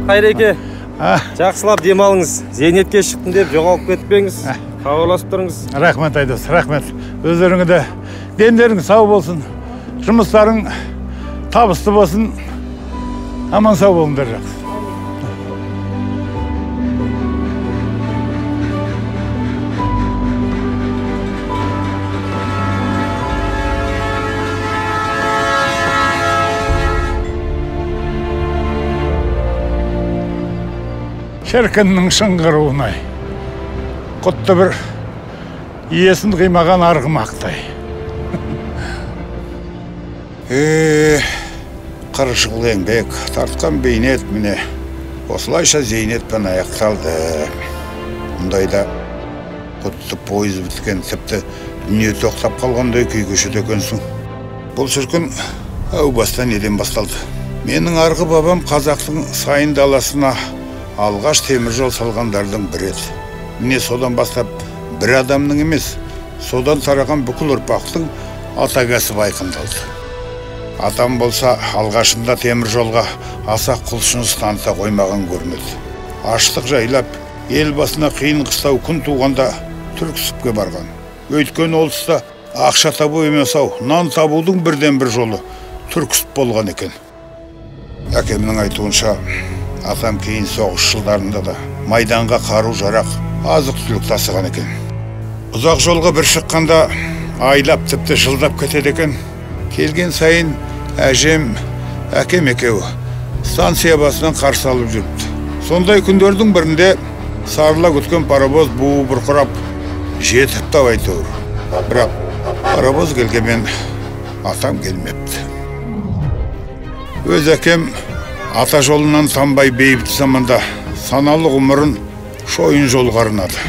Қайреке, жақсылап демалыңыз. Зейнетке шықтым деп жоғалып кетпеңіз. Хабарласып тұрыңыз. Рахмет, Айдос, рахмет. Өздеріңе де дендерің сау болсын, жұмыстарың табысты болсын. Аман сау болыңдар, жақсы. Шіркіннің шыңғыруын-ай, құтты бір иесін қимаған арғымақтай. 40 жыл еңбек, тартқан бейнет міне осылайша зейнетпен аяқталды. Мұндайда құтты пойыз біткен, тіпті дүние тоқтап қалғандай күй кешеді екенсің. Бұл шіркін әу баста неден басталды? Менің арғы бабам қазақтың сайын даласына алғаш темір жол салғандардың бірі еді. Міне содан бастап бір адамның емес, содан тараған бүкіл ұрпақтың ата кәсібі айқындалды. Атам болса алғашында темір жолға аса құлшыныс таныта қоймаған көрінеді. Аштық жайлап, ел басына қиын қыстау күн туғанда Түрксібке барған. Өйткені ол тұста ақша табу емес ау, нан табудың бірден бір жолы Түрксіб болған екен. Әкемнің айтуынша, атам кейін соғыс жылдарында да майданға қару-жарақ, азық-түлік тасыған екен. Ұзақ жолға бір шыққанда айлап, тіпті жылдап кетеді екен. Келген сайын әжем, әкем екеуі станция басынан қарсы алып жүріпті. Сондай күндердің бірінде сарыла күткен паровоз буы бұрқырап жетіп тау әйтеуір. Бірақ паровоз келгенмен атам келмепті. Өз әкем ата жолынан танбай бейбіт заманда саналы ғұмырын шойын жолға арнады.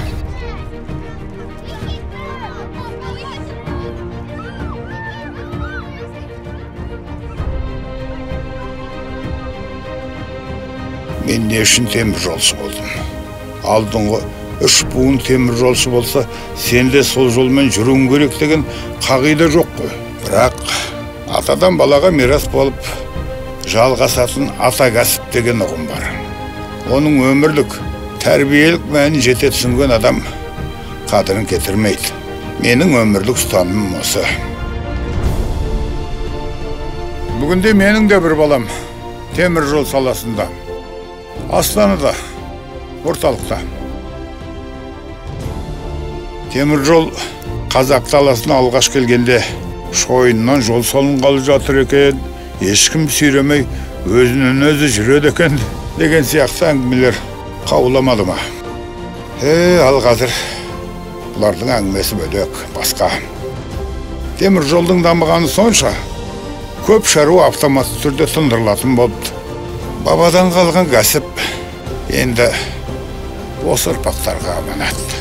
Мен не үшін темір жолшы болдым? Алдыңғы 3 буын темір жолшы болса, сен де сол жолмен жүруің керек деген қағида жоқ қой. Бірақ атадан балаға мирас болып жалғасатын ата кәсіп деген ұғым бар. Оның өмірлік, тәрбиелік мәнін жете түсінген адам қадірін кетірмейді. Менің өмірлік ұстанымым осы. Бүгінде менің де бір балам темір жол саласында, Астанада, орталықта. Темір жол қазақ даласына алғаш келгенде шойыннан жол салынғалы жатыр екен, ешкім сүйремей өзінен өзі жүреді екен деген сияқты әңгімелер қауламады ма? Ал қазір бұлардың әңгімесі бөлек, басқа. Темір жолдың дамығаны сонша, көп шаруа автоматты түрде тындырылатын болыпты. Бабадан қалған кәсіп енді осы ұрпақтарға аманат.